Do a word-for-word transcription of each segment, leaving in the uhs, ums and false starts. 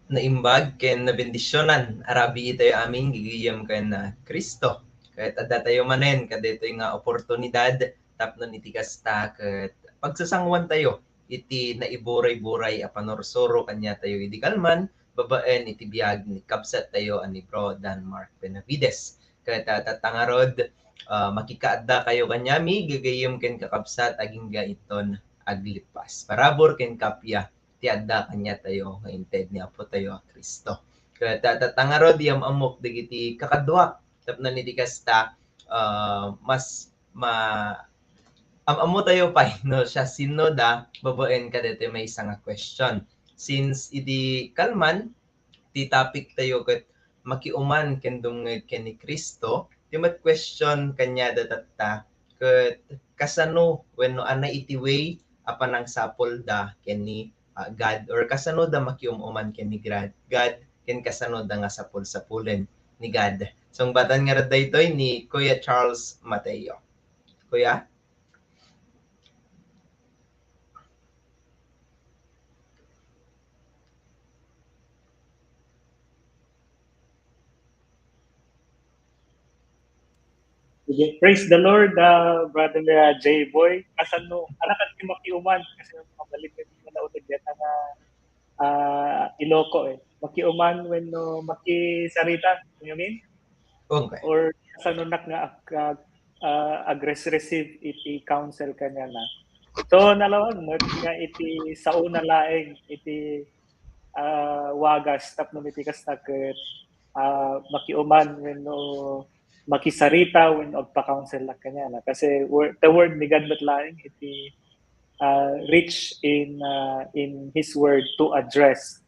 Naimbag ken nabendisionan a rabii tayo amin gagayyem ken, ah, Cristo. Ket adda tayo manen kadaytoy nga oportunidad tapno iti kasta ket pagsasanguan tayo iti naiburay-buray a panursuro kaniatayo idi kalman babaen iti biag ni kabsat tayo a ni Bro Danmark Benavides. Ket, ah, tatta ngarud, ah, makikaadda kayo kaniami, gagayyem ken kakabsat, agingga inton aglipas. Parabur ken kappia ti adda kaniatayo nga inted ni Apo tayo a Cristo. Ket, ah, tatta ngarud, yam-ammok dagiti kakaduak tapno iti kasta, ah, mas ma-, am-ammo tayo pay no siasinoda babaen kadaytoy maysa nga question. Since idi kalman, ti topic tayo ket makiuman ken dumngeg ken ni Cristo, ti met question kaniada tatta ket kasano wenno ania iti way a panangsapulda ken ni, ah, God, or kasano da makium-uman ken ni Gra-, God, ken kasano da nga sapul-sapulen ni God. Sungbatan ngarud daytoy ni Kuya Charles Mateo. Kuya? Sige, praise the Lord, ah, Brother, ah, J Boy. Kasano, ania kadi ti makiuman? Kasi mabalin nga di mo nauneg deta nga, ah, Iloco, eh. Makiuman wenno makisarita, you mean? Okay. Or kasano nak nga ag-, ag-, ah, agres-receive iti counsel kaniana. So, nalawag met nga iti saona laeng iti, ah, wagas tapno iti kasta ket, ah, makiuman wenno makisarita wenno agpa-counsel kaniana. Kasi wor-, the word ni God met laeng iti, ah, rich in, ah, in His word to address,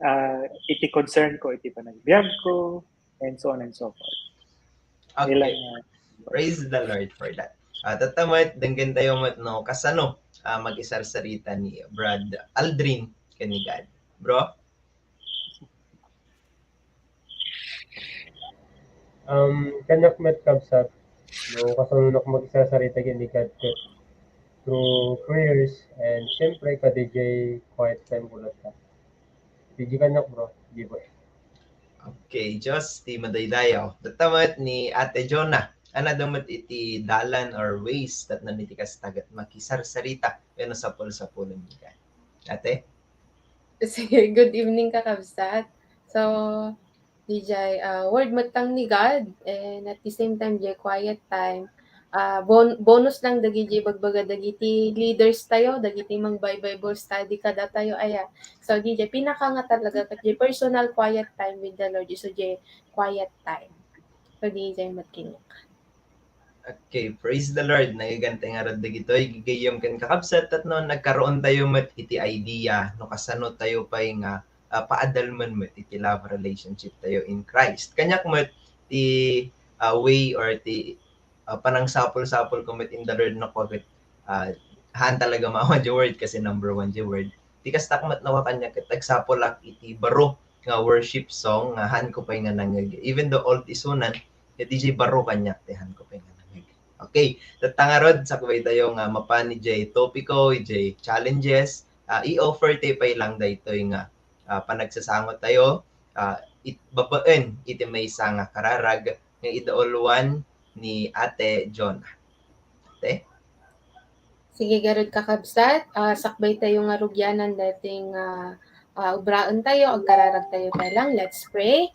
ah, iti concern ko, iti panagbiag ko, and so on and so forth. Okay. Ilan, ah, praise the Lord for that. Ah, tatta met, denggen tayo met no kasano, ah, magisarsarita ni Brad Aldrin ken ni God. Bro? Um, kaniak met kabsat, no, kasano nak magisarsarita ken ni God ket through prayers and siyempre kadaydiay quiet time ko latta. Sige kaniak, bro. Di ba? Okay, Diyos ti madaydayaw. Tatta met ni Ate Jonah. Ania da met iti dalan or ways tapno iti kasta ket makisarsarita wenno sapul-sapulen ni God. Ate? Sige, good evening, kakabsat. So, D J, ah, word met tang ni God, and at the same time, jay quiet time. Ah, bon-, bonus lang dagiti bagbaga dagiti leaders tayo, dagiti mangbay Bible study kadatayo, aya. So, D J, pinaka nga talaga, ket jay personal quiet time with the Lord, isu jay quiet time. So, D J met kaniak. Okay, praise the Lord. Nagagantay ngarud dagitoy gagayyem ken kakabsat tapno nagkaroon tayo met iti idea no kasano tayo pay nga, ah, paadalmen met iti love relationship tayo in Christ. Kaniak met ti, ah, way or ti, ah, panangsapul-sapul ko met in the Lord no ket, ah, haan talaga maawan jay word kasi number one jay word. Ti kastak met no kaniak ket agsapulak iti baro nga worship song nga haan ko pay nga nangngeg. Even though old isunan, ket iti baro kaniak ti haan ko pay nga nangngeg. Okay, tatta ngarud, sakbay tayo nga mapan iti topiko, iti challenges, ah, i-offer tayo pay lang daytoy nga, ah, panagsasango tayo, ah, it-, babaen iti maysa nga kararag nga idauluan ni Ate Jonah. Ate? Sige, garud kakabsat, ah, sakbay tayo nga rugianan daytoy nga, ah, ubraen tayo, agkararag tayo pay lang. Let's pray.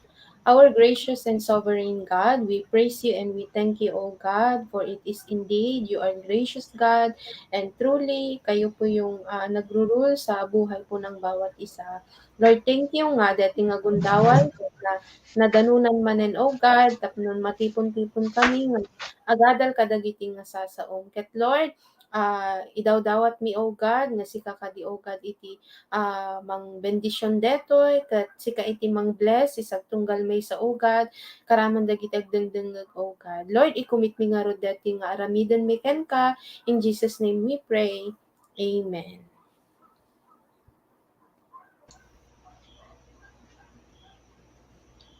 Our gracious and sovereign God, we praise you and we thank you, O God, for it is indeed you are gracious God, and truly, kayo po yung, ah, nagru-rule sa buhay po ng bawat isa. Lord, thank you nga daytoy nga gundaway, na nadanunan manen, O God, tapno matipon-tipon kami nga agadal kadagiti nga sasaom. Ket Lord, ah, idawdawatmi, O God, nga sika kadi, O God, iti, ah, mangbendision detoy, ket sika iti mangbless, isagtunggal maysa, O God, karaman dagiti agdengdengngeg, O God. Lord, i-commit mi ngarud daytoy nga aramiden mi kenka. In Jesus' name we pray. Amen.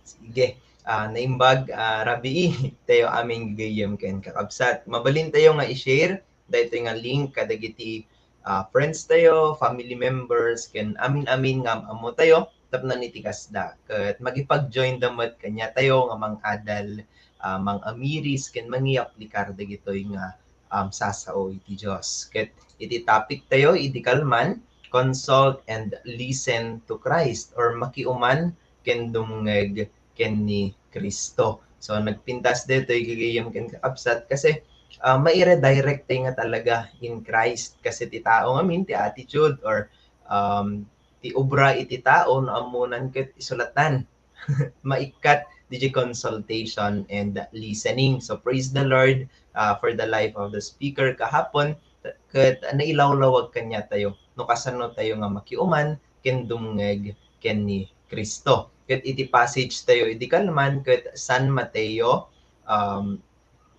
Sige. Ah, naimbag, ah, rabii tayo amin gagayyem ken kakabsat. Mabalin tayo nga i-share daytoy nga link kadagiti, ah, friends tayo, family members, ken amin-amin nga ammo tayo. tapno iti kasda. Ket makipag-join da met kaniatayo nga mang-adal, ah, mang-amiris, ken mangiaplikar dagitoy nga, um, sasao iti Dios. Ket iti topic tayo, idi kalman, consult and listen to Christ, or makiuman ken dumngeg ken ni Cristo. So, nagpintas daytoy gagayyem ken kakabsat kasi, ah, mairedirect tayo nga talaga in Christ. Kasi ti tao ngamin, ti attitude or, um, ti obra iti tao no ammonan ket isulatan. Maikkat diay consultation and listening. So, praise the Lord, ah, for the life of the speaker kahapon. Ket nailawlawag kaniatayo no kasano tayo nga makiuman ken dumngeg ken ni Cristo. Ket iti passage tayo idi kalman ket San Mateo, um,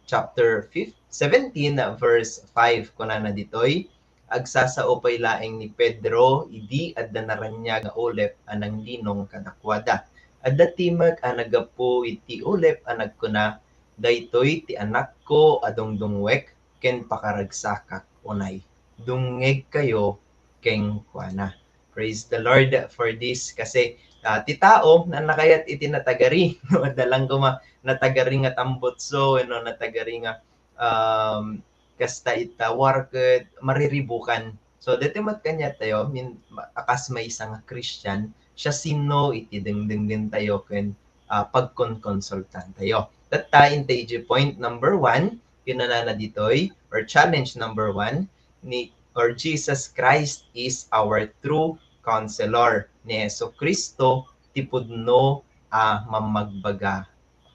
chapter fif-, seventeen, verse five, kunana ditoy, "Agsasao pay laeng ni Pedro idi adda naraniag nga ulep a nanglinong kadakuada. Adda timek a naggapu iti ulep a nagkuna, 'Daytoy ti Anakko a dungdungwek ken pakaragsakak unay. Dumngegkayo kenkuana.'" Praise the Lord for this. Kasi, ah, ti tao, na nakayat iti natagari. No, adda lang koma natagari nga tambutso, you know, natagari nga, um, kasta ita, war ket mariribukan. So, daytoy met kaniatayo, min-, ma-, a kas maysa nga Christian, siasino iti dengdenggen tayo ken, ah, pagkonkonsultan tayo. Tatta, intay idiay point number one, kinunana ditoy, or challenge number one, ni, or Jesus Christ is our true counselor. Ni Jesu-Cristo ti pudno a mamagbaga.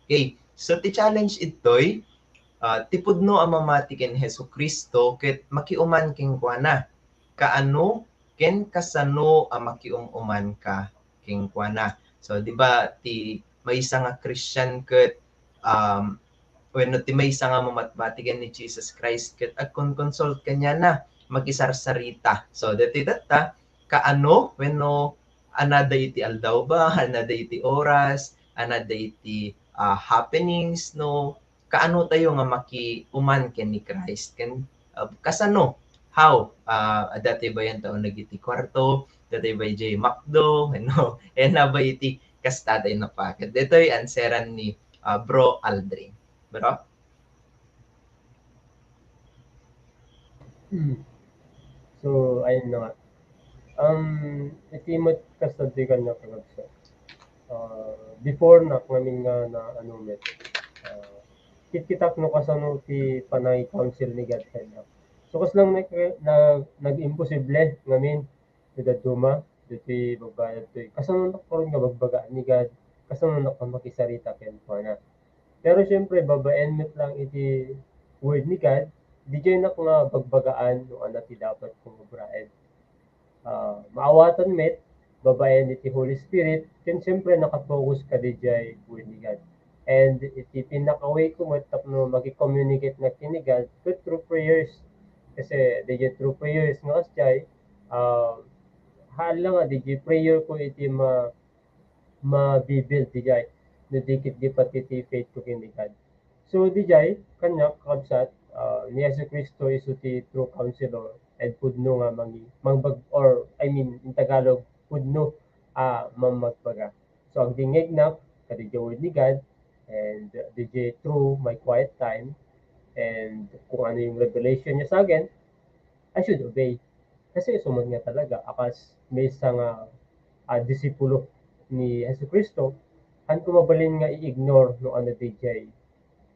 Okay. So, ti challenge itoy, ah, ti pudno a mamati ken Jesu-Cristo ket makiuman kenkuana. Kaano ken kasano a makium-umanka kenkuana? So, di ba, ti maysa nga Christian ket, um, wenno ti maysa nga mamatmati ken ni Jesus Christ ket agkonsult kaniana, makisarsarita. So, daytoy tatta, kaano wenno anada iti aldaw ba, anada iti oras, anada iti, ah, happenings, no? Kaano tayo nga makiuman ken ni Christ? Ken, ah, kasano? How? Ah, adda tayo ba yan taon nagiti kwarto? Adda tayo ba jay McDo? No? Ayan na ba iti kasta tayo napakat? Ditoy answeran ni, ah, Bro Aldrin. Bro? Hmm. So, ayun na nga. Um, iti met kasta di kanya kagabsa. Ah, before na, ngamin nga na, ano, met, ah, kitkitak no kasano ti panangi-counsel ni God kanya. So, kas lang nag-, na, nag-imposible ngamin, ti dadduma, ditoy bagbaga ditoy. Kasano nak karon nga bagbagaan ni God? Kasano nak nga makisarita kenkuana? Pero siyempre, babaen met lang iti word ni God, diay nak nga bagbagaan no ania ti dapat kong obraen. Ah, maawatan met, babaen iti Holy Spirit, ken siyempre, nakafocus ka diay word ni God. And iti pinaka-way ko met tapno maki-communicate na ken ni God, ket through prayers. Kasi diay through prayers nga kasdiay, ah, haan lang nga diay prayer ko iti ma-, mabibuild diay. No di ket di pati ti faith ko ken ni God. So, diay, kaniak, kakabsat, ah, ni Jesu-Cristo isu ti true counselor and pudno nga mangi-, mangbag-, or, I mean, in Tagalog, pudno a mamagbaga. So, agdingngegnak kadi diay word ni God, and, uh, diay through my quiet time, and kung ano yung revelation niya sa akin, I should obey. Kasi isu met nga talaga, a kas maysa nga, ah, disipulo ni Jesu-Cristo, haan ko mabalin nga i-ignore no ania diay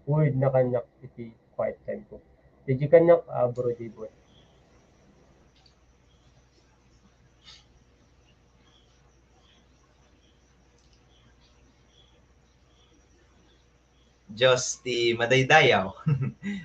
word na kaniak iti quiet time ko. Diay kaniak, ah, Bro Jayboy. Dios ti madaydayaw.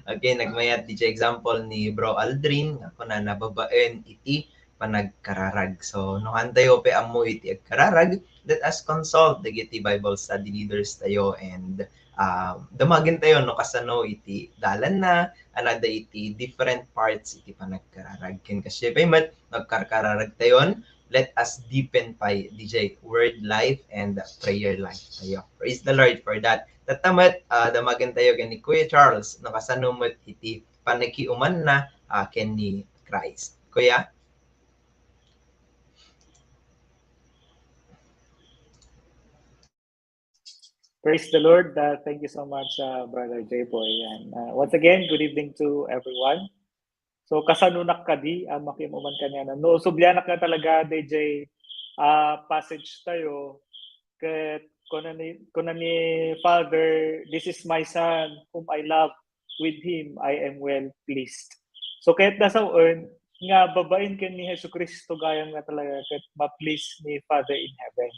Okay, nagmayat diay example ni Bro Aldrin, nga kunana babaen iti panagkararag. So, no haan tayo pay ammo iti agkararag, let us consult dagiti Bible study leaders tayo and, ah, damagen tayo no kasano iti dalanna, anada iti different parts iti panagkararag. Ken kasdiay pay met, nagkarkararag tayon, let us deepen pay diay word life and prayer life tayo. Praise the Lord for that. Tatta met, ah, damagen tayo ken ni Kuya Charles, no kasano met iti panakiumanna, ah, ken ni Christ. Kuya? Praise the Lord. Uh, thank you so much, uh, Brother J Boy. And uh, once again, good evening to everyone. So, kasanonak kadi, uh, makiuman kaniana. No, sublianak nga talaga, D J, uh, passage tayo. Ket kuna ni, kuna ni Father, "This is my son whom I love. With him I am well pleased." So, ket nasawen nga babaen ken ni Jesu-Cristo gayam nga talaga ket ma-please ni Father in heaven.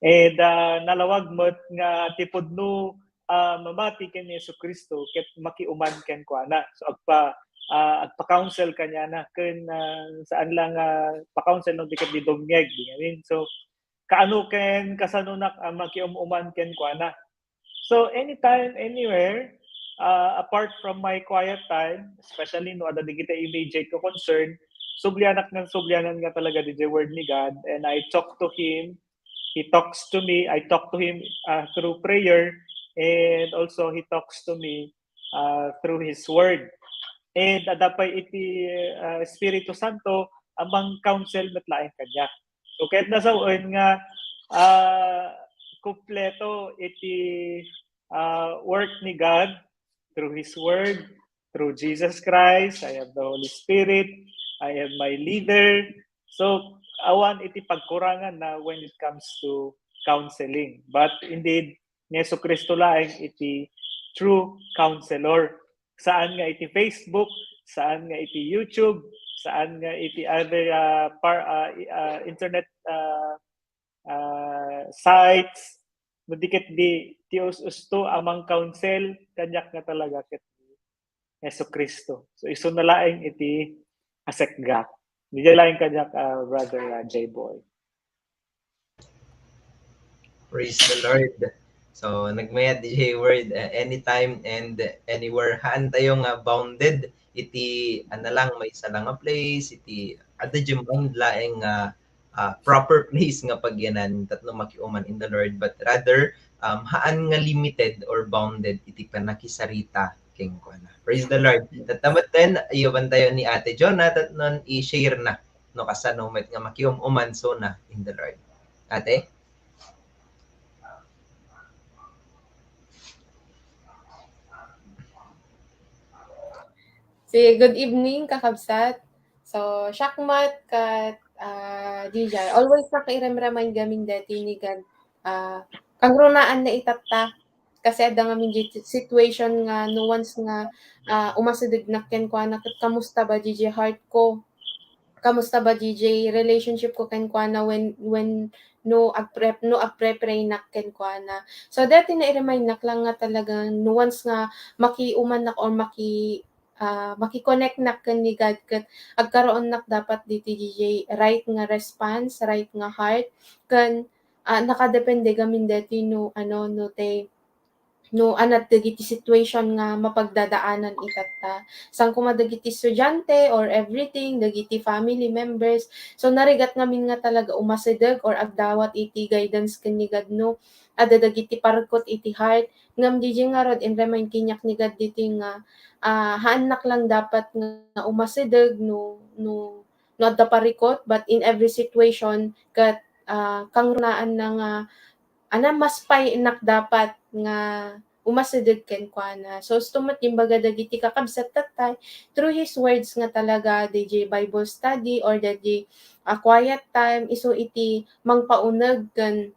And, ah, nalawag met nga ti pudno, ah, mamati ken ni Jesu-Cristo ket makiuman kenkuana. So, agpa-, ah, agpa-counsel kaniana ken, ah, saan lang, ah, pa-counsel no di ket di dumngeg, di ngamin. So, kaano ken kasanonak a makium-uman kenkuana. So, anytime, anywhere, ah, apart from my quiet time, especially no adda dagiti immediate ko concern, sublianak nga sublianan nga talaga diay word ni God, and I talk to him, he talks to me, I talk to him, ah, through prayer, and also he talks to me, ah, through his word. And adda pay iti, ah, Espiritu Santo a mang-counsel met laeng kaniak. So, ket nasawen nga, ah, kumpleto iti, ah, work ni God through His Word, through Jesus Christ. I have the Holy Spirit. I have my leader. So, awan iti pagkuranganna when it comes to counseling. But indeed, ni Jesu-Cristo laeng iti true counselor. Saan nga iti Facebook, saan nga iti YouTube, saan nga iti other, ah, par-, ah, i-, ah, internet, ah, ah, sites, no di ket di ti us-usto a mang-counsel kaniak nga talaga ket ni Jesu-Cristo. So, isu na laeng iti asekgak. Diay laeng kaniak, ah, Brother, ah, J Boy. Praise the Lord. So, nagmayat diay word, uh, anytime and anywhere. Haan tayo nga bounded iti, ano lang, maysa lang a place, iti, adda diay mind laeng nga, ah, proper place nga pagyanan tapno makiuman in the Lord, but rather, um, haan nga limited or bounded iti pannakisarita kenkuana. Praise the Lord. Tatta metten, ayaban tayo ni Ate Jonah tapno i-share na no kasano met nga makium-uman sona in the Lord. Ate? Sige, good evening, kakabsat. So, siak met ket, ah, D J, always nakairem-remind gamin dati ni God, ah, kangrunaan na itatta. Kasi adda ngamin di situation nga no once nga, ah, umasidegnak kenkuana, ket kamusta ba diay heart ko? Kamusta ba diay relationship ko kenkuana when, when no agprep-, no agpre-praynak kenkuana? So, dati na-remind-nak lang nga talagang no once nga makiumannak or maki-, ah, makiconnect-nak ken ni God ket agkaroonnak dapat diti diay right nga response, right nga heart, ken, ah, nakadepende gamin dati no, ano, no te, no anat dagiti situation nga mapagdadaanan itatta. Saan koma dagiti estudiante or everything, dagiti family members. So, narigat ngamin nga talaga umasideg or agdawat iti guidance ken ni God no adda dagiti parikot iti heart. Ngem diay ngarud, in-remind kaniak ni God ditoy nga, ah, haannak lang dapat nga umasideg no, no, no adda parikot, but in every situation, ket, ah, kangrunaan na nga, ana, mas paynak dapat nga umasideg kenkuana. So, isu met imbaga dagiti kakabsat tattay, through his words nga talaga, diay Bible study or diay, ah, quiet time, isu iti mangpauneg ken,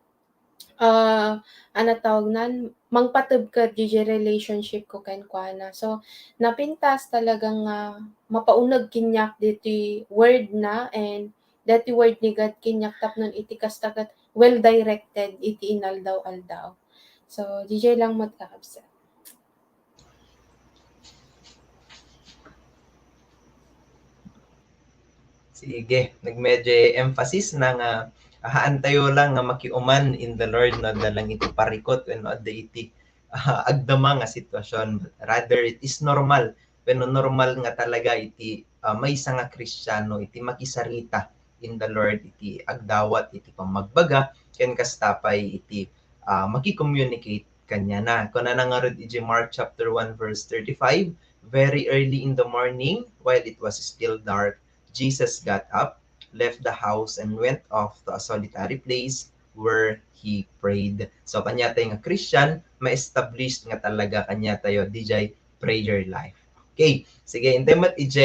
ah, ano tawagnan, mangpateb ket diay relationship ko kenkuana. So, napintas talaga nga mapauneg kaniak ditoy word na, and dati word ni God kaniak tapno iti kasta ket well directed iti inaldaw-aldaw. So, diay lang met, kakabsat. Sige, nagmedyo emphasis na nga, ah, haan tayo lang nga makiuman in the Lord, no, adda lang iti parikot wenno adda iti, ah, agdama nga sitwasyon. Rather, it is normal wenno normal nga talaga iti, ah, maysa nga Kristiano iti makisarita in the Lord iti agdawat iti pammagbaga ken kasta pay iti, ah, makicommunicate kaniana. Kunana ngarud iti Mark chapter one verse thirty-five, "Very early in the morning, while it was still dark, Jesus got up, left the house, and went off to a solitary place where he prayed. So, kaniatayo nga Christian, ma-establish nga talaga kaniatayo D J prayer life. Okay, sige, intay met D J,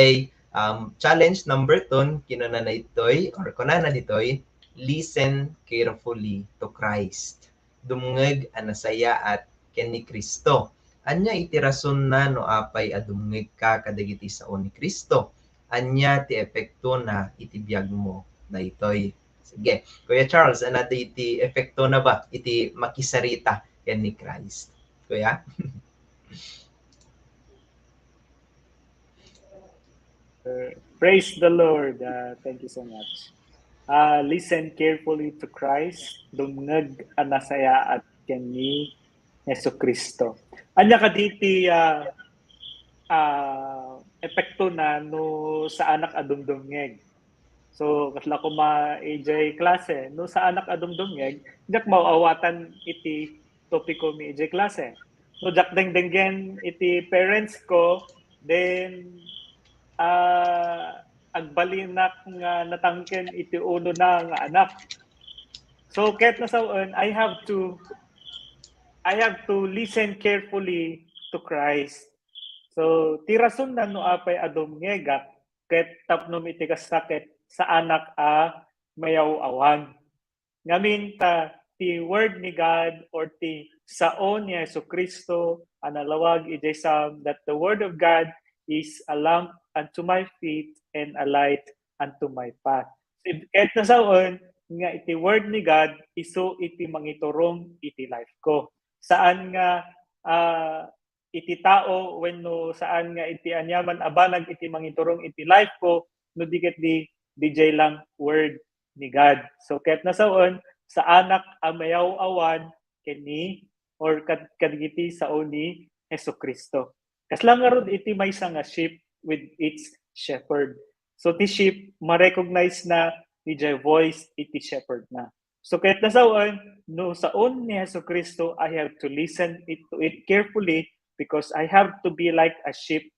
um, challenge number two, kinunana itoy, or kunana ditoy, "Listen carefully to Christ." Dumngeg a nasayaat ken ni Cristo. Ania iti rasonna no apay a dumngegka kadagiti sao ni Cristo? Ania ti epektona iti biagmo daytoy? Sige, Kuya Charles, ania daydi epektona ba iti makisarita ken ni Christ? Kuya? Uh, praise the Lord. Uh, thank you so much. Uh, listen carefully to Christ. Dumngeg a nasayaat ken ni Jesu Cristo. Ania kaditi, uh, uh, epektona no saanak a dumdumngeg? So, kasla koma ijay klase, no saanak a dumdumngeg, diak maawatan iti topiko mi ijay klase. No diak dengdenggen iti parents ko, then, ah, agbalinak nga natangken iti unona nga anak. So, ket nasawen, I have to, I have to listen carefully to Christ. So, ti rason na no apay a dumngegak, ket tapno iti kasta ket saanak a mayaw-awan. Ngamin ta ti word ni God or ti sao ni Jesu-Cristo a nalawag ijay Psalm that the word of God is a lamp unto my feet and a light unto my path. Ket nasawen nga iti word ni God isu iti mangiturong iti life ko. Saan nga, ah, iti tao wenno saan nga iti aniaman a banag iti mangiturong iti life ko no di ket di, di jay lang word ni God. So, ket nasawen, saanak a mayaw-awan ken ni or kad-, kadagiti sao ni Jesu-Cristo. Kasla ngarud iti maysa nga sheep with its shepherd. So, ti sheep, ma-recognize na ijay voice iti shepherd na. So, ket nasawen, no saon ni Jesu-Cristo, I have to listen it, to it carefully because I have to be like a sheep,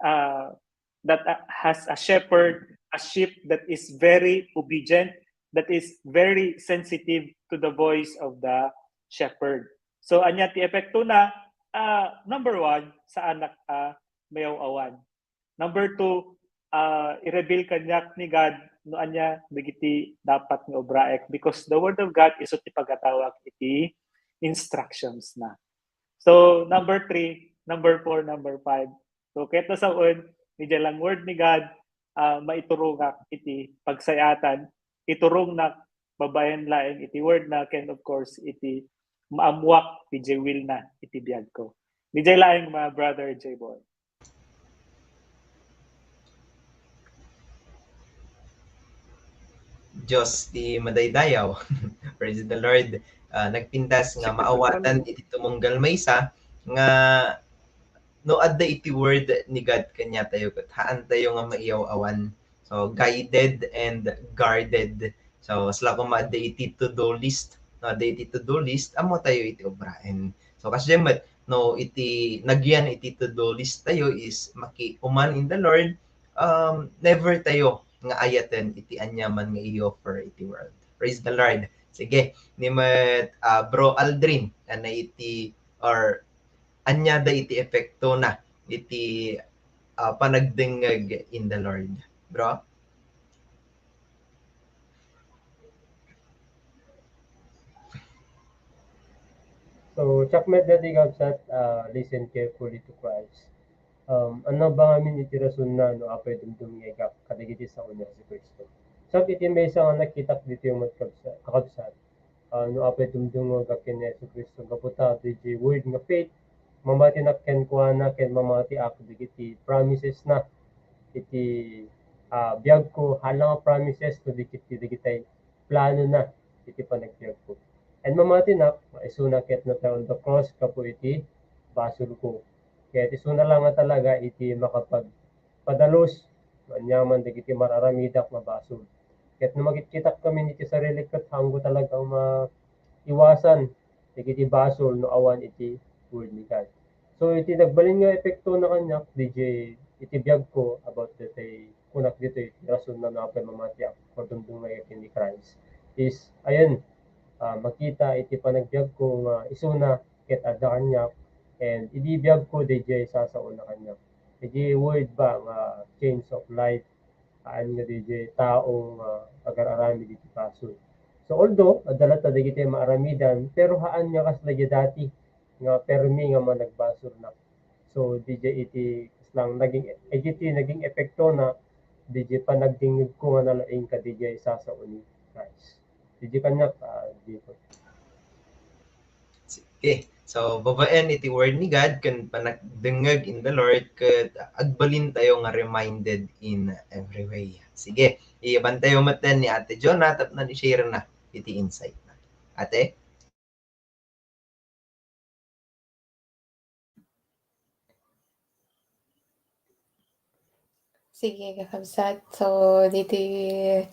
uh, that, uh, has a shepherd, a sheep that is very obedient, that is very sensitive to the voice of the shepherd. So, ania ti epektona? Ah, number one, saanak a mayaw-awan. Number two, ah, i-reveal kaniak ni God no ania dagiti dapat nga obraek, because the word of God isu ti pagatawak iti instructions na. So, number three, number four, number five. So, ket nasawen, ijay lang word ni God, ah, maiturongak iti pagsayaatan, iturongnak babaen laeng iti word na, ken of course, iti maammuak ijay will na iti biag ko. Ijay laeng, mga brother J-Boy. Dios ti madaydayaw. Praise the Lord. Ah, nagpintas nga maawatan iti tumunggal maysa nga no adda iti word ni God kaniatayo, ket haantayo nga maiyaw-awan. So, guided and guarded. So, kasla koma adda iti to-do list, no, adda iti to-do list, ammotayo iti obraen. So, kasdiay met, no, iti nagyan iti to-do list tayo is makiuman in the Lord, um, never tayo nga ayaten iti aniaman nga i-offer iti world. Praise the Lord. Sige, ni met, ah, Bro Aldrin, ania iti, or ania da iti epektona iti, ah, panagdengngeg in the Lord, bro? So, check met dati kabsat, ah, listen carefully to Christ. Um, ania ba ngamin iti rasonna no apay dumdumngegak kadagiti sao ni Jesu-Cristo? Sak iti maysa nga nakitak ditoy met kabsa-, kakabsat, ah, no apay dumdumngegak ken ni Jesu-Cristo gapu ta daydiay word nga faith, mamatinak kenkuana ken mamatiak dagiti promises na iti, ah, biag ko, hala nga promises no di ket dagiti plano na iti panagbiag ko. And mamatinak, isuna ket natay on the cross gapu iti basol ko. Ket isuna lang nga talaga iti makapagpadalus, aniaman dagiti mar-aramidak nga basol. Ket no makitkitak kami iti sarili ket haanko talaga maiwasan dagiti basol no awan iti word ni God. So, iti nagbalin nga epektona kaniak, daydiay, iti biag ko about daytoy kunak ditoy, iti rasonna no apay mamatiak or dumdumngegak ken ni Christ is, ayan, ah, makita iti panagbiagko nga isuna ket adda kaniak, and idi biagko, daydiay sasaona kaniak. Iti word ba nga change of life, haan nga daydiay tao nga agar-aramid iti basol. So, although adda latta dagiti maaramidan, pero haan nga kasla daydiay dati nga permi nga managbasolnak. So, daydiay iti kasla naging, daydiay iti naging epektona, daydiay panagdingngegko nga nalaing kadaydiay sasaoni Christ. Daydiay kaniak, ah, daytoy. Sige. So, babaen iti word ni God ken panagdengngeg in the Lord, ket agbalintayo nga reminded in every way. Sige, iyabantayo metten ni Ate Jonah tapno i-share na iti insight na. Ate? Sige, kakabsat. So, diti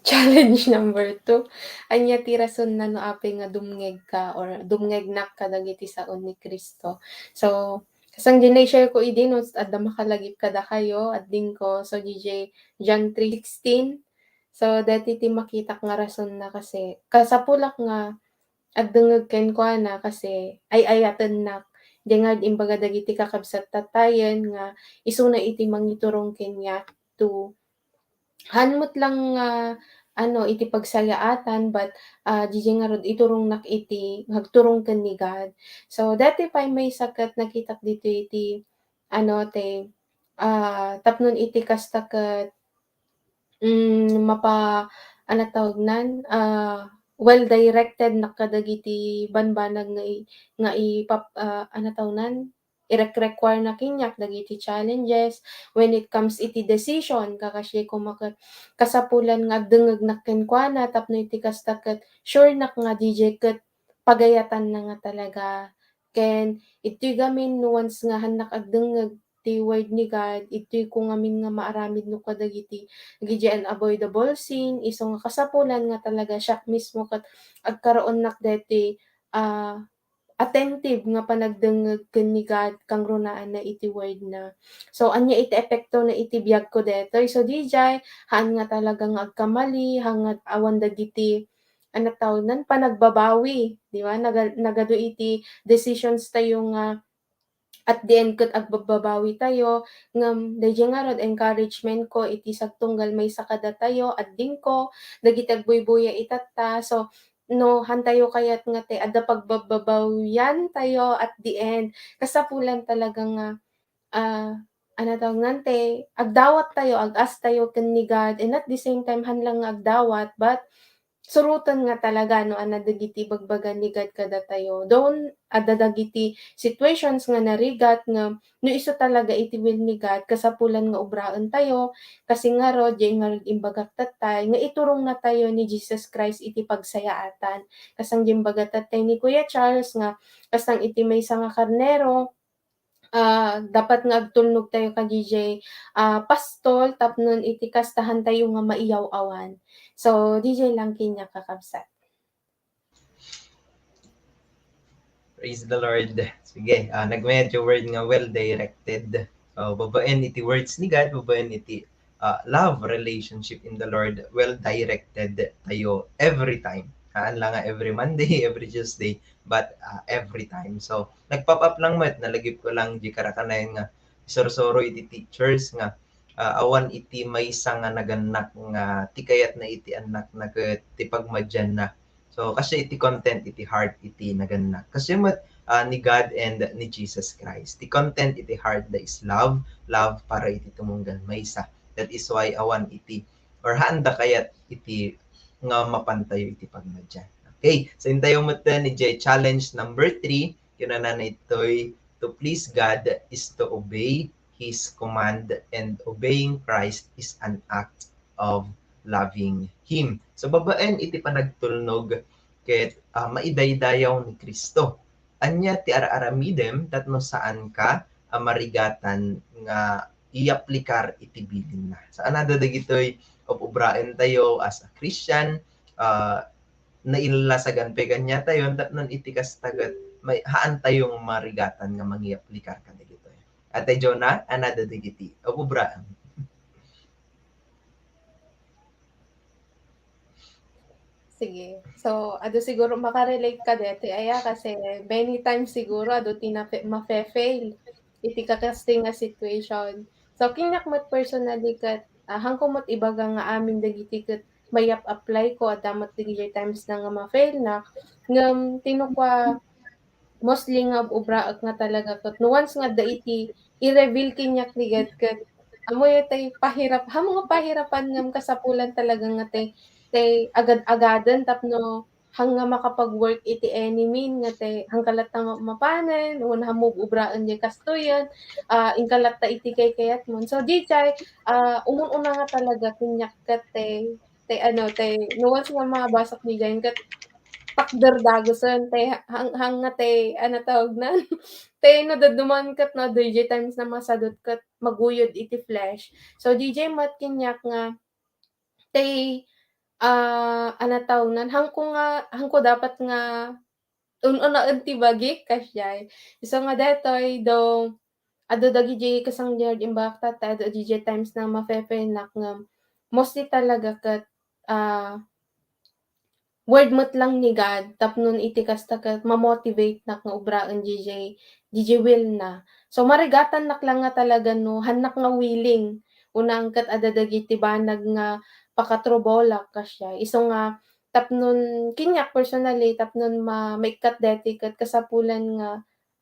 challenge number two. Ania ti rason na no apay nga dumngeg ka or dumngegnak kadagiti sao ni Cristo? So, kasang di na-share ko idi no adda makalagip kadakayo, addingko. So, daydiay John three sixteen. So, dati ti makitak nga rason na kasi kasapulak nga agdengngeg kenkuana kasi ay-ayatennak. Diay ngarud imbaga dagiti kakabsat tattayen nga isuna iti mangiturong kaniak to, haan met lang nga, ano, iti pagsayaatan, but, ah, diay ngarud iturongnak iti agturong ken ni God. So, dati pay maysa ket nakitak ditoy iti, ano, ti, ah, tapno iti kasta ket mm, mapa-, ano tawagnan, ah, well directed nak kadagiti banbanag nga i-, nga ipap-, ah, ano tawagnan, irek-require na kaniak dagiti challenges when it comes iti decision, kakasdi koma ket kasapulan nga agdengngegnak kenkuana tapno iti kasta ket sure nak nga diay ket pagayatanna nga talaga. Ken itoy gamin no once nga hannak agdengngeg ti word ni God, itoy ko ngamin nga maaramid no kadagiti dagiti unavoidable sin, isu nga kasapulan nga talaga siak mismo ket agkaroonnak daytoy, ah, attentive nga panagdengngeg ken ni God kangrunaanna iti word na. So, ania iti epekto na iti biag ko daytoy? So, diay, haan nga talaga nga agkamali, haan nga awan dagiti, ano tawagnan, panagbabawi, di ba? Naga-, nagadu iti decisions tayo nga at the end ket agbabbabawi tayo, ngem daydiay ngarud encouragement ko iti sagtunggal maysa kadatayo, addingko, dagiti agbuybuya itatta. So, no, hantayo kayat nga ti adda pagbabbabawian tayo at the end, kasapulan talaga nga, ah, ano tawagnan ti, agdawat tayo, ag-ask tayo ken ni God, and at the same time, han lang nga agdawat, but suroten nga talaga no ania dagiti ibagbaga ni God kadatayo. Though adda dagiti situations nga narigat nga no isu talaga iti will ni God, kasapulan nga obraen tayo, kasi ngarud, diay ngarud imbagak tattay, nga iturongna tayo ni Jesus Christ iti pagsayaatan. Kasang diay imbaga tattay ni Kuya Charles nga, kasang iti maysa nga karnero, ah, dapat nga agtulnog tayo kadiay, ah, pastol tapno iti kasta hantayo nga maiyaw-awan. So, diay lang kaniak, kakabsat. Praise the Lord. Sige, ah, nagmayat diay word nga well directed. So, babaen iti words ni God, babaen iti ah, love relationship in the Lord, well directed tayo every time. Haan la nga every Monday, every Tuesday, but, ah, every time. So, nag-pop up lang met, nalagip ko lang diay karakanayon nga isursuro iti teachers nga, ah, awan iti maysa nga nagannak nga ti kayatna iti annakna ket ti pagmadianna. So, kasdiay iti content iti heart iti nagannak. Kasdiay met, ah, ni God and ni Jesus Christ. Ti content iti heart da is love, love para iti tumunggal maysa. That is why awan iti, or haan da kayat iti nga mapantayo iti pagmadian. Okay, so intayo met ni diay challenge number three, kinunana itoy, to please God is to obey His command, and obeying Christ is an act of loving Him. So, babaen iti panagtulnog ket, ah, maidaydayaw ni Cristo. Ania ti ar-aramidem tapno saanka a marigatan nga iyaplikar iti bilinna? Saanada dagitoy ob-obraentayo as a Christian, ah, nailasagan pay kaniatayo tapno iti kasta ket may, haantayo nga marigatan nga mangiyaplikar kadagitoy. Ate Jonah, another dagiti. Apo, Abraham. Sige. So, adu siguro makarelate ka deti, aya, kasi many times siguro adu ti nafe-, mafe-fail iti kakastoy nga situation. So, kaniak met personally ket, ah, haanko met ibaga nga amin dagiti ket mayap-apply ko, adda met dagiti times na nga ma-fail nak. Ngem tinukwa mostly nga ub-ubraek nga talaga ket no once nga adda iti i-reveal kaniak ni God ket ammoyo tay pahirap-, haan nga pahirapan ngem kasapulan talaga nga tay, tay agad-agaden tapno haan nga makapag-work iti enemy nga tay haan ka latta ma-, mapanen, wenno haan mo ub-ubraen diay kastoyen, ah, inka latta iti kaykayatmon. So, diay, ah, umun-una nga talaga kaniak ket tay, tay ano, tay no once nga mabasak diay ket takder dagusen, tay ha-, hang-, haan nga tay, ano tawagna, tay no dadduma ket no, diay times na masadut ket maguyod iti flesh. So, diay met kaniak nga, tay, ah, ano tawagna, haanko nga, haanko dapat nga un-unaen ti bagik, kasdiay. Isu nga daytoy, though, adu dagiti kasangdiay imbag tatta, adu dagiti times na mafe-fail nak ngem mostly talaga ket, ah, word met lang ni God tapno iti kasta ket ma-motivate nak nga ubraen diay, diay will na. So, marigatan nak lang nga talaga no, haannak nga willing. Unaan ket adda dagiti banag nga pakatrubolak kasdiay. Isu nga tapnon, kaniak personally, tapnon ma-, maikkat deti ket kasapulan nga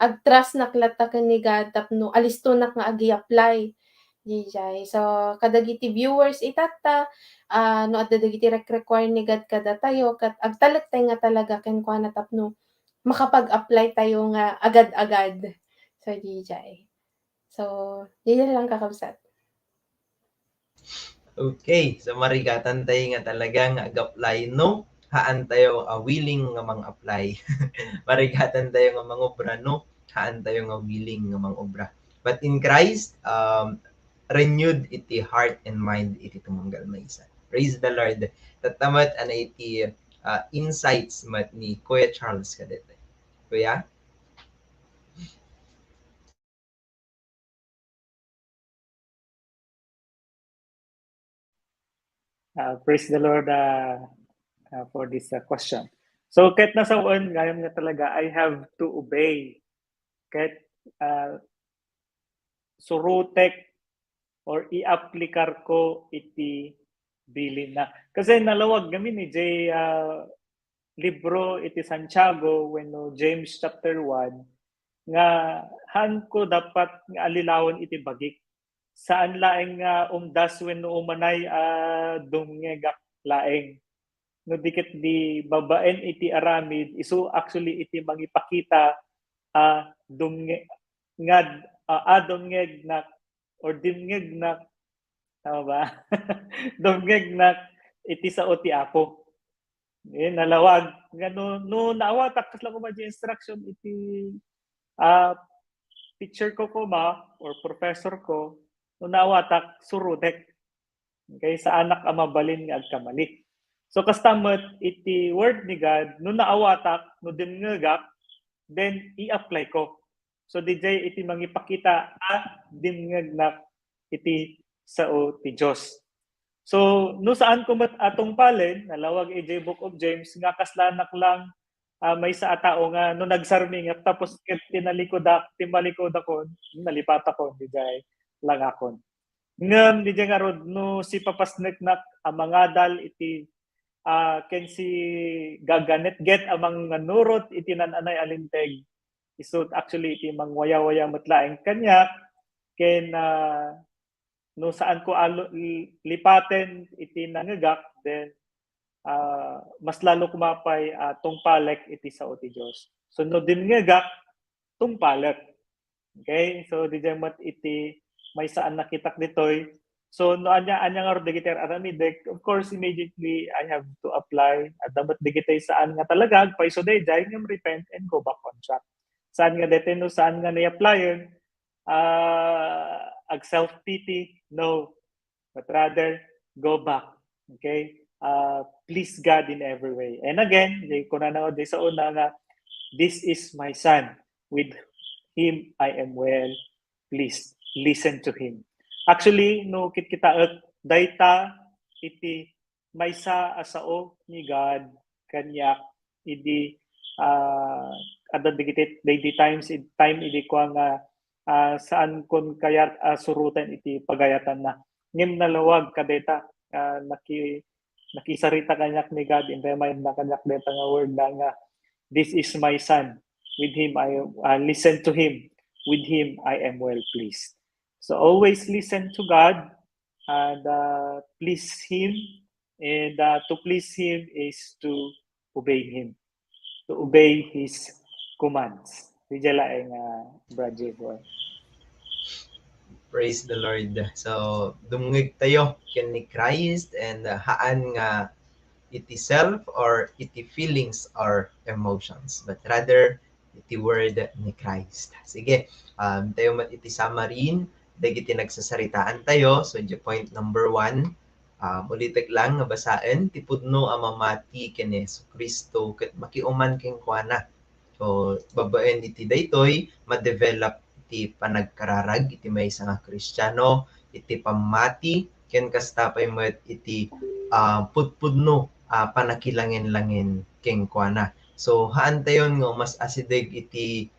ag-trust nak latta ken ni God tapno alistonak nga agi-apply. Diay. So, kadagiti viewers itatta, ah, no adda dagiti rek-, require ni God kadatayo, ket agtalek tay nga talaga kenkuana tapno makapag-apply tayo nga agad-agad. So, diay. So, diay lang, kakabsat. Okay, so marigatan tayo nga talaga nga ag-apply no haan tayo a willing nga mang-apply. Marigatan tayo nga mangobra no haan tayo nga willing nga mangobra. But in Christ, um, renewed iti heart and mind iti tumunggal maysa. Praise the Lord. Tatta met, ano iti, uh, insights met ni Kuya Charles kadete. Kuya? Uh, praise the Lord, uh, uh, for this, uh, question. So, ket nasawen, gayam nga talaga, I have to obey. Ket, uh, surotek or i-aplikar ko iti bilin na. Kasi nalawag ngamin ni Jay, uh, libro iti Santiago wenno James chapter one nga haanko dapat nga allilawen iti bagik. Saan laeng nga umdas wenno umanay a dumngegak laeng. No di ket di babaen iti aramid, isu actually iti mangipakita a dumnge-, ngad-, a, a dumngegnak or dimngegnak, tama ba? Dumngegnak iti sao ti Apo. Eh, nalawag. Nga no, no naawatak, kasla koma di instruction iti, ah, teacher ko koma or professor ko, no naawatak, surotek. Okay, saanak a mabalin nga agkamali. So, kasta met iti word ni God, no naawatak, no dimngegak, then i-apply ko. So, diay iti mangipakita a dimngegnak iti sao ti Dios. So, no saan ko met a tungpalen, nalawag idiay Book of James nga kaslanak lang, ah, maysa a tao nga no nagsarmingak tapos ket tinalikudak, timmalikudakon, nalipatakon, diay langakon. Ngem diay ngarud, no sipapasneknak a mangadal iti, ah, ken sigaganetget a mangannurot iti naan-anay a linteg, isu actually iti mangwayawaya met laeng kaniak, ken, ah, no saan ko a lu-, li-, lipaten iti nangngegak, then, ah, mas lalo koma pay a tungpalek iti sao ti Dios. So, no dimngegak, tungpalek. Okay? So, diay met iti maysa a nakitak ditoy. So, no ania, ania ngarud dagiti ar-aramidek, of course, immediately I have to apply. Adda met dagiti saan nga talaga agpayso daydiay, ngem repent and go back on track. Saan nga daytoy no saan nga na-applyen, ah, ag-self-pity? No. But rather, go back. Okay? Ah, please God in every way. And again, diay kunana diay sa una nga, "This is my son, with him I am well pleased. Listen to him." Actually, no kitkitaek, dayta iti maysa a sao ni God kaniak idi, ah, adda dagiti, dagiti times, id-, time idi kua nga, ah, saankon kayat a suroten iti pagayatanna. Ngem nalawag kadayta, ah, naki-, nakisarita kaniak ni God, in-remind na kaniak dayta nga word na nga, "This is my son. With him I, ah, listen to him. With him I am well pleased." So always listen to God and, uh, please him. And, uh, to please him is to obey him, to obey his commands. Didiay laeng, uh, Brad Jeboy. Praise the Lord. So, dumngeg tayo ken ni Christ and, uh, haan nga iti self or iti feelings or emotions, but rather iti word ni Christ. Sige, um, tayo met iti summary dagiti nagsasaritaan tayo. So, di point number one, um, ulitek lang nga basaen, ti pudno a mamati ken ni Jesu-Cristo ket makiuman kenkuana. So, babaen iti daytoy, ma-develop ti panagkararag iti maysa nga Kristiano, iti pammati, ken kasta pay met iti, ah, pudpudno a panakilangen-langen kenkuana. So, haan tayon nga umas-asideg iti,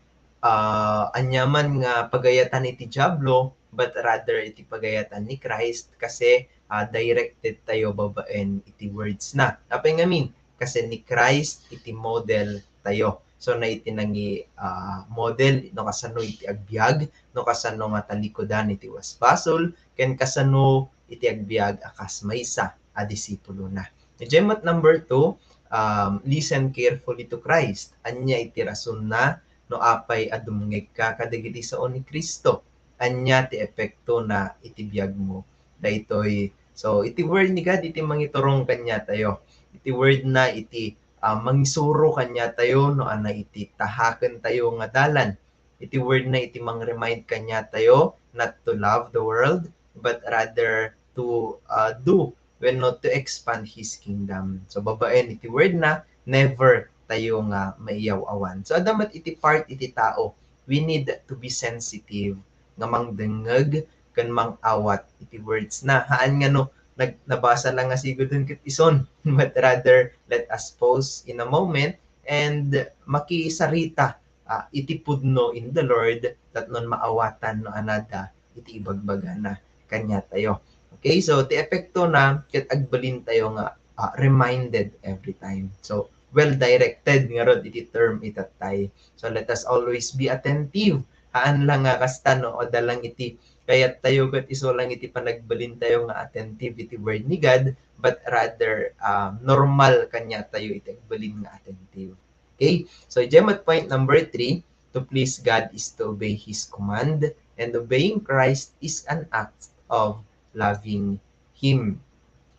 ah, aniaman nga pagayatan iti Diablo, but rather iti pagayatan ni Christ, kasi, ah, directed tayo babaen iti words na. Apay ngamin, kasi ni Christ iti model tayo. So, na iti nangi, ah, model, no kasano iti agbiag, no kasano nga talikudan iti basbasol, ken kasano iti agbiag a kas maysa a disipulona. Idiay met number two, um, listen carefully to Christ. Ania iti rasonna no apay a dumngegka kadagiti sao ni Cristo? Ania ti epektona iti biagmo daytoy? So, iti word ni God iti mangiturong kaniatayo. Iti word na iti, ah, mangisuro kaniatayo no ania iti tahakentayo nga dalan. Iti word na iti mang-remind kaniatayo not to love the world, but rather to, ah, do wenno to expand His kingdom. So, babaen iti word na, never tayo nga maiyaw-awan. So, adda met iti part iti tao, we need to be sensitive nga mangdengngeg ken mang-awat iti words na. Haan nga no nag-, nabasa lang nga sigudon ket ison, but rather let us pause in a moment and makisarita, ah, iti pudno in the Lord tapno maawatan no ania da iti ibagbagana kaniatayo. Okay, so ti epektona ket agbalintayo nga, ah, reminded every time. So, well directed ngarud iti term itattay. So, let us always be attentive. Haan lang nga kasta no, adda lang iti kayattayo ket isu lang iti panagbalintayo nga attentive iti word ni God, but rather, ah, normal kaniatayo iti agbalin nga attentive. Okay? So, idiay met point number three, to please God is to obey His command, and obeying Christ is an act of loving Him.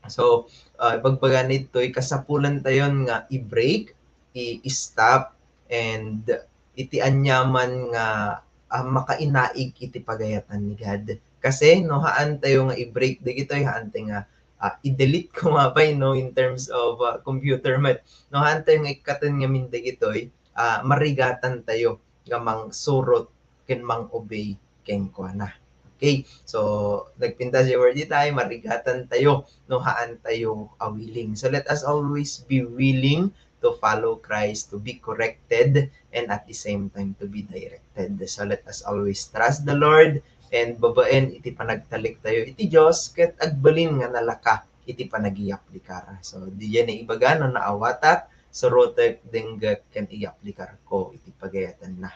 So, ah, ibagbaga ditoy, kasapulantayon nga i-break, i-stop, and iti aniaman nga, ah, makainaig iti pagayatan ni God. Kasi no haantayo nga i-break dagitoy, haantayo nga, ah, i-delete koma pay, no, in terms of, ah, computer met. No haantayo nga ikkaten ngamin dagitoy, ah, marigatantayo nga mangsurot ken mang-obey kenkuana. Okay, so nagpintas ti word itay, marigatantayo no haantayo a willing. So let us always be willing to follow Christ, to be corrected, and at the same time to be directed. So let us always trust the Lord, and babaen iti panagtalektayo iti Dios, ket agbalin nga nalaka iti panagiyaplikar. So, diay naibaga no naawatak, surotek, denggek, ken iyaplikarko iti pagayatanna.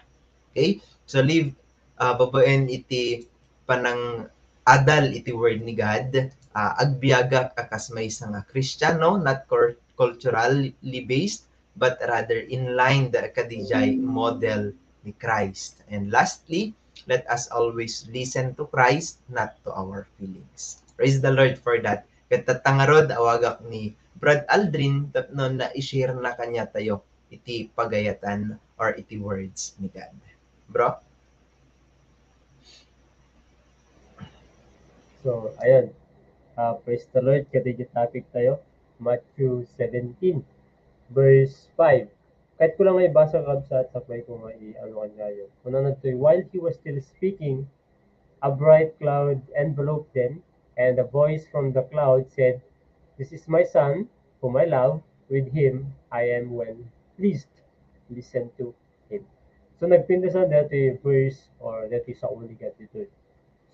Okay? So, live, ah, babaen iti panang-adal iti word ni God, ah, agbiagak a kas maysa nga Kristiano, not cul-, culturally based, but rather in line da kadiay model ni Christ. And lastly, let us always listen to Christ, not to our feelings. Praise the Lord for that. Ket tatta ngarud, awagak ni Brad Aldrin tapno na-share na kaniatayo iti pagayatan or iti words ni God. Bro? So, ayun. Ah, praise the Lord. Kadagiti topic tayo. Matthew seventeen, verse five. Kayatkon lang nga ibasa, kabsat, sakbay ko nga i-, ano, kanyayo. Kunana ditoy, "While he was still speaking, a bright cloud enveloped them, and a voice from the cloud said, 'This is my son, whom I love, With him, I am well pleased. Listen to him. So, nagpintasan dati verse or dati sa uligat dito.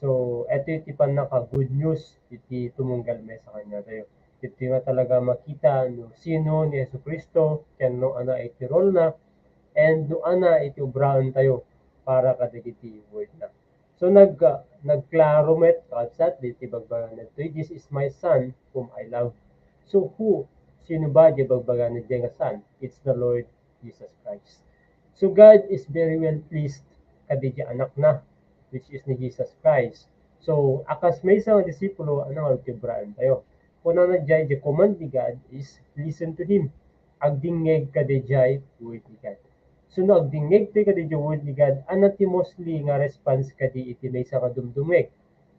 So, ito ti pannaka-good news iti tumunggal mesa kaniatayo. Iti nga talaga makita no sino ni Jesu-Cristo, ken no ania iti role na, and no ania iti obraentayo para kadagiti word na. So, nag-, ah, nagklaro met, kabsat, diti bagbagana ditoy, "This is my son whom I love." So, who? Sino ba di bagbagana diay nga son? It's the Lord Jesus Christ. So, God is very well pleased kadiay anakna, which is ni Jesus Christ. So, a kas maysa nga disipulo, ania nga obraentayo? Kunana diay, the command ni God is listen to Him. Agdingngeg kadiay word ni God. So, no agdingngeg tayo kadiay word ni God, ania ti mostly nga response kadi iti maysa nga dumdumngeg?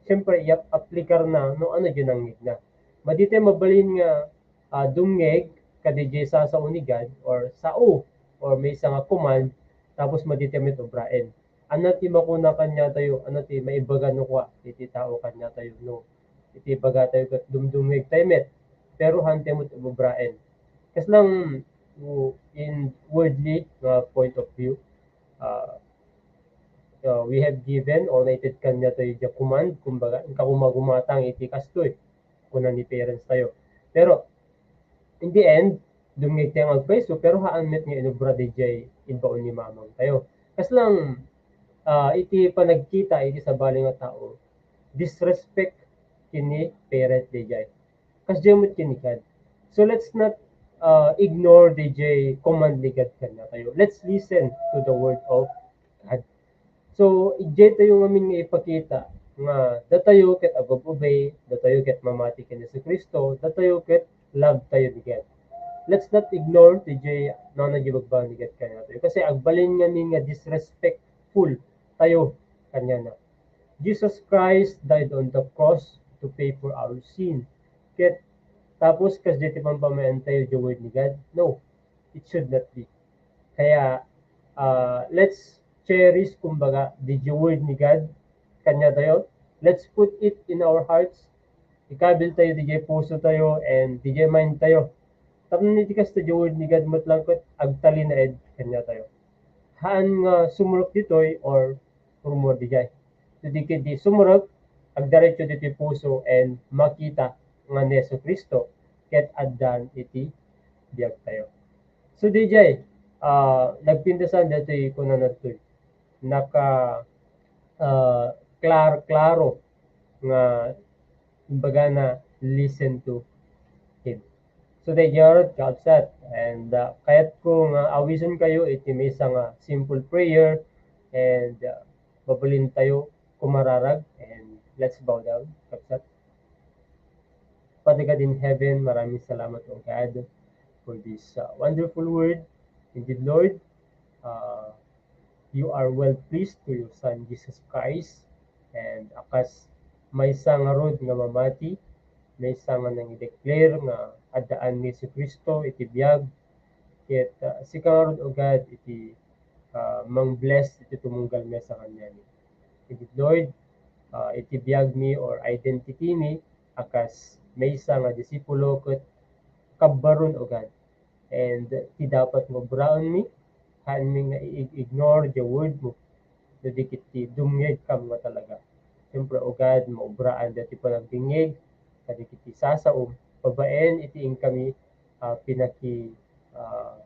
Siyempre, i-ap-, aplikarna no ania diay nangngegna. Madi tayo mabalin nga, ah, dumngeg kadiay sao ni God or sao or maysa nga command, tapos madi tayo met obraen. Ania ti makuna kaniatayo? Ania ti maibaga no kua iti tao kaniatayo no iti ibagatayo ket dumdumngeg tayo met, pero haan tayo met obraen? Kasla, mm, in worldly nga point of view, ah, ah, we have given or naited kaniatayo diay command, kumbaga, inka gumagumatang iti kastoy, kuna ni parents tayo. Pero, in the end, dumngeg tayo nga agpayso, pero haan met nga inobra diay imbaon ni mamang tayo. Kasla, ah, iti panagkita iti sabali nga tao, disrespect ken ni parent diay. Kasdiay met ken ni God. So let's not, uh, ignore diay command ni God kaniatayo. Let's listen to the word of God. So, idiay tayo ngamin nga ipakita nga datayo ket agub-ubay, datayo ket mamati ken Jesu-Cristo, datayo ket love tayo ni God. Let's not ignore diay no ania diay ibagbaga ni God kaniatayo. Kasi agbalin ngamin nga disrespectful tayo kaniana. Jesus Christ died on the cross to pay for our sin. Ket tapos kasdiay ti pampamayan tayo diay word ni God? No, it should not be. Kaya, ah, let's cherish, kumbaga, diay word ni God kaniatayo. Let's put it in our hearts. Ikabil tayo diay puso tayo and diay mind tayo. Tapno iti kasta diay word ni God met laeng ket agtalinaed kaniatayo. Haan nga sumrek ditoy or rumor diay. Idi ketdi sumrek, agdiretso ditoy puso and makita nga ni Jesu-Cristo ket addan iti biag tayo. So, diay, ah, nagpintasan datoy kunana ditoy. Naka, ah, klar-, klaro nga imbagana, listen to him. So, diay ngarud, kabsat, and, ah, kayatko nga awisenkayo iti maysa nga simple prayer, and, ah, mabalin tayo kumararag, and let's bow down, kabsat. Father God in heaven, maraming salamat, O God, for this, uh, wonderful word. Indeed, Lord, uh, you are well pleased to your Son, Jesus Christ, and a kas maysa ngarud nga mamati, maysa nga nangi-declare nga addaan ni Jesu-Cristo iti biag, ket, uh, sika ngarud, O God, iti, uh, mang-bless iti tumunggal mesa kaniami. Indeed, Lord, uh, iti biagmi or identity mi a kas maysa nga disipulo ket kabbaron, O God. And ti dapat nga obraenmi, haanmi nga i-, ignore diay word mo. No di ket ti dumngegkam nga talaga. Siyempre, O God, maobraan daytoy panagdingngeg kadagiti sasaom babaen iti inkami, ah, pinaki-, ah,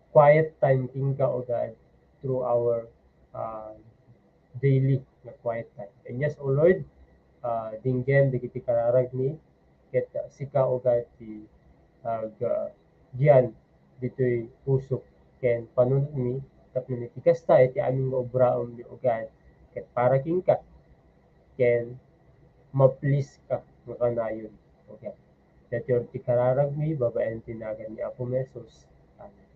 quiet time kenka, O God, through our, ah, daily nga quiet time. And yes, O Lord, ah, dinggem dagiti kararagmi, ket, ah, sika, O God, ti, ah, ga-, agian ditoy pusok ken panunotmi, tapno iti kasta, iti amin nga obraenmi, O God, ket para kenka, ken ma-please ka nga kanayon, O God. Daytoy ti kararagmi babaen ti nagan ni Apo Jesus. Amen.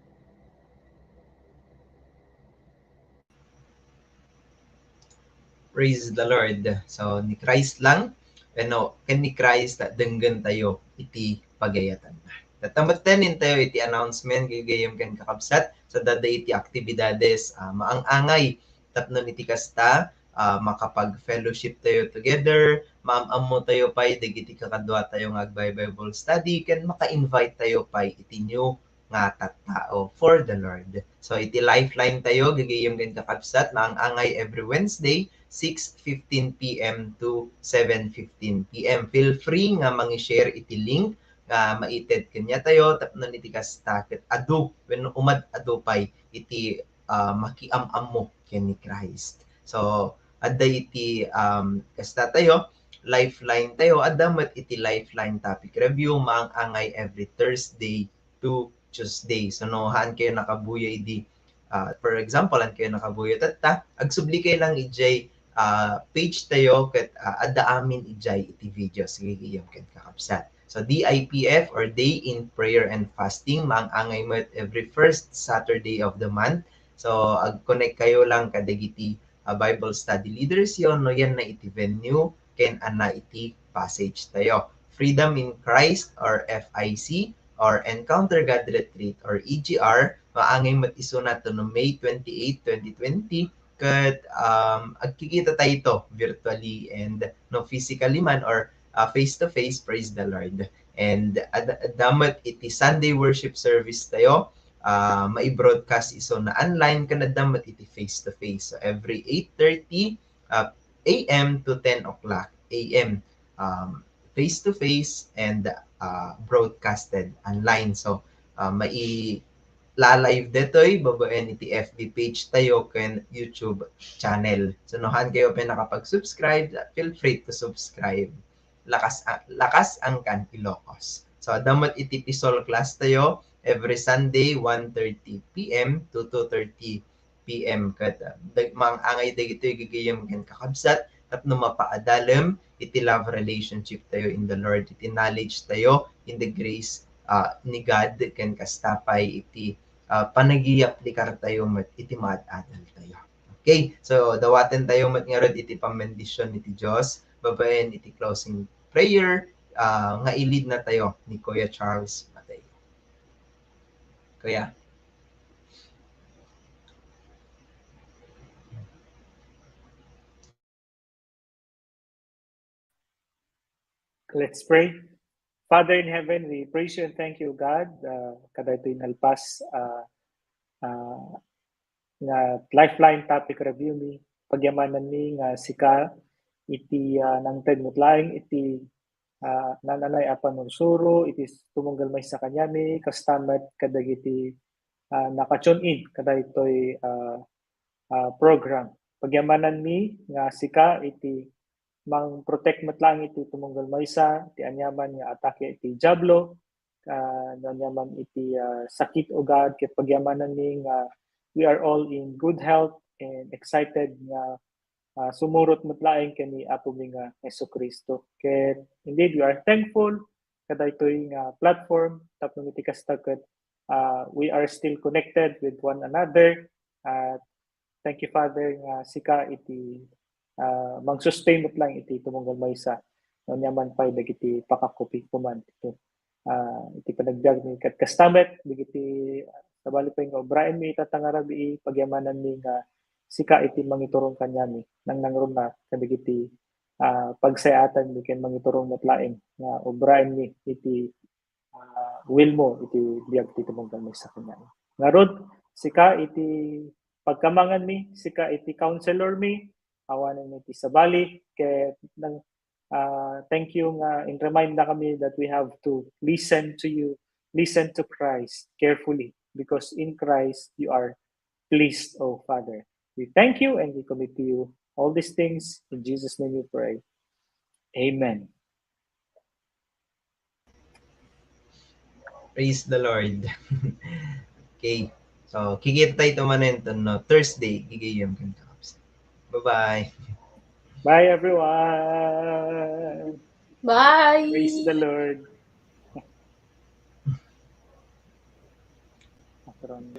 Praise the Lord. So, ni Christ lang, wenno ken ni Christ, denggen tayo iti pagayatanna. Tatta metten intayo iti announcement, gagayyem ken kakabsat, sadda iti aktibidades, ah, maang-angay tapno iti kasta, ah, makapag-fellowship tayo together, maam-ammo tayo pay dagiti kakaduatayo nga agbi-Bible study, ken maka-invite tayo pay iti new nga tattao for the Lord. So, iti lifeline tayo, gagayyem ken kakabsat, maang-angay every Wednesday, six fifteen p m to seven fifteen p m. Feel free nga mangi-share iti link nga maited kaniatayo tapno iti kasta ket adu wenno umad-adu pay iti, ah, makiam-ammo ken ni Christ. So, adda iti, um, kasta tayo, lifeline tayo, adda met iti lifeline topic review, maang-angay every Thursday to Tuesday. So, no, haan kayo nakabuya idi, ah, for example, haan kayo nakabuya tatta, agsubli kayo lang idiay, ah, page tayo ket, ah, adda amin idiay iti videos. Sige, gayam ken kakabsat. So, D I P F or Day in Prayer and Fasting, maang-angay met every first Saturday of the month. So, ag-connect kayo lang kadagiti, ah, Bible study leaders yo, no, yan na iti venue, ken anna iti passage tayo. Freedom in Christ or F I C or Encounter God Retreat or E G R, maangay met isuna to no May twenty-eight, twenty twenty, ket, um, agkikita tayo to virtually and no physically man or, uh, face-to-face, praise the Lord. And ad-, adda met iti Sunday worship service tayo, uh, mai-broadcast isuna online ken adda met iti face-to-face. So every eight thirty, uh, A M to ten o'clock A M, um, face-to-face and, uh, broadcasted online. So, uh, maila-live detoy babaen iti F B page tayo ken YouTube channel. So, no haan kayo pay nakapag-subscribe, feel free to subscribe. Lakas a-, lakas angkan Ilocos. So, adda met iti T E S O L class tayo every Sunday, one thirty P M to two thirty P M ket, ah, dag-, maang-angay dagitoy gagayyem ken kakabsat tapno mapaadalem iti love relationship tayo in the Lord, iti knowledge tayo in the grace, ah, ni God, ken kasta pay iti, ah, panagiyaplikar tayo met iti maad-adal tayo. Okay, so dawaten tayo met ngarud iti pammendision iti Dios babaen iti closing prayer, ah, nga i-lead na tayo ni Kuya Charles Mateo. Kuya. Let's pray. Father in heaven, we praise you and thank you, God, uh, kadaytoy nalpas, uh, uh, nga lifeline topic review mi. Pagyamanan mi nga sika iti, uh, nangted met laeng iti, uh, nananay a panursuro iti tumunggal maysa kaniami, kasta met kadagiti, uh, naka-tune in kadaytoy, uh, uh, program. Pagyamanan mi nga sika iti mang-protect met laeng iti tumunggal maysa, iti aniaman nga atake iti Diablo, ah, no aniaman iti, ah, sakit, O God, ket pagyamanan mi nga we are all in good health and excited nga, ah, sumurot met laeng ken ni Apo mi nga Jesu-Cristo. Ket indeed, we are thankful kadaytoy nga platform tapno iti kasta ket, ah, we are still connected with one another. At thank you, Father, nga sika iti, ah, mang-sustain met laeng iti tumunggal maysa. No aniaman pay dagiti pakakupikuman iti, ah, iti panagbiag mi ket kasta met dagiti, ah, sabali pay nga obraen mi ita nga rabii, pagyamanan mi nga sika iti mangiturong kaniami, nangnangruna kadagiti, ah, pagsayaatan mi ken mangiturong met laeng nga obraen mi iti ah, will mo iti biag ti tumunggal maysa kaniami. Ngarud, sika iti pagkamangan mi, sika iti counselor mi, awanen mi ti sabali, ket nang, ah, thank you nga in-remind na kami that we have to listen to you, listen to Christ carefully, because in Christ you are pleased, O Father. We thank you and we commit to you all these things. In Jesus' name we pray. Amen. Praise the Lord. Okay. So, kikita tayo manen no Thursday, gigayam kan kaps. Bye-bye. Bye, everyone. Bye. Praise the Lord. Patron.